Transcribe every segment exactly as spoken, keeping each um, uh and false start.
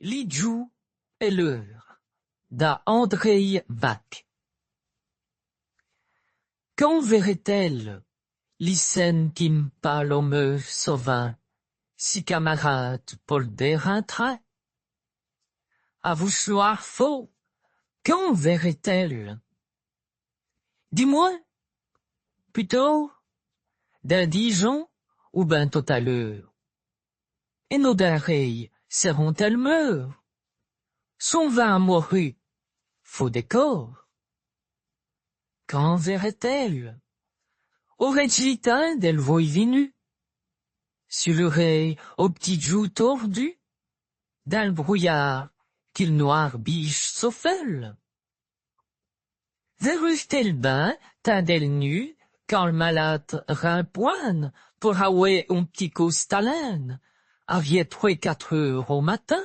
Li djoû èt l'eûre, da André Bacq. Quand vêrè-t-èle li cène qui m' pârlomeûve sovint, si camarâde po l' dêrin trin ? Avou s' nwâr faus, quand vêrè-t-èle ? Dimwin, putôt, dins dîj ans, ou bin tot-à l'eûre. Èt nos dins rén, sèrans-t-èle meûres ? S'on va amorî, faut dès côps. Quand vêrè-t-èle ? Aurè-dj' li tins dèl vôy vinu ? Su l' rén, au p'tit djoû tordu, dins l' brouyârd qui l' nwâr bîje so fèle ? Vêreûve-t-èle bin, tins dèl nût, quand l' malade rimpwin.ne po rawè on p'tit côp s' talin.ne, aviè trwès quate eûres au matin ?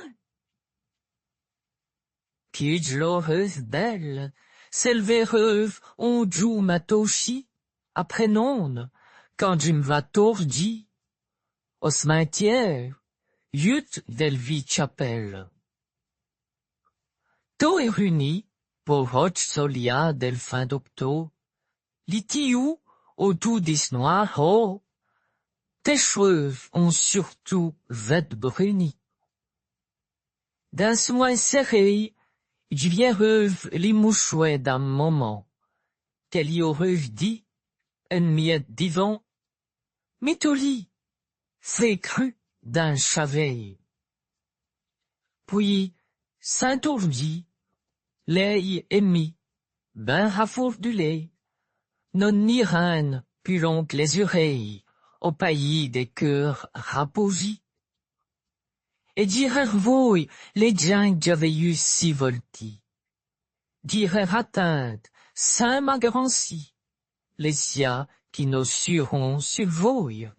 Qui dj' l'âreûve bèle, s' èle vêreûve on djoû m'a tauchî, après none, quand dji m' va tordjî au smintîre, yute dèl vîye tchapèle. Tot èrunî, po rodje soliâ dèl fin d'octôbe, li tioû, au toûr di s' nwâr hô, tèchweûve on surtoût vèt bruni. Dins s' mwin sèré, dj' vîreûve li mouchwè da m' moman, qu'èle î âreûve dit, ène miète divant, mitoû-li, fé cru dins l' chavê. Pwîs, sins tordjî, lèy èmi, bin rafoûrdulé, nos n' nîrans pus lon qu' lès-urèyes au payis dès keûrs rapaujîs. Èt dj'îrè r'vôy lès djins qu' dj'aveu yû si voltî. Dj'îrè ratinde, sins m'agranci, lès cias qui nos sûront su l' vôye.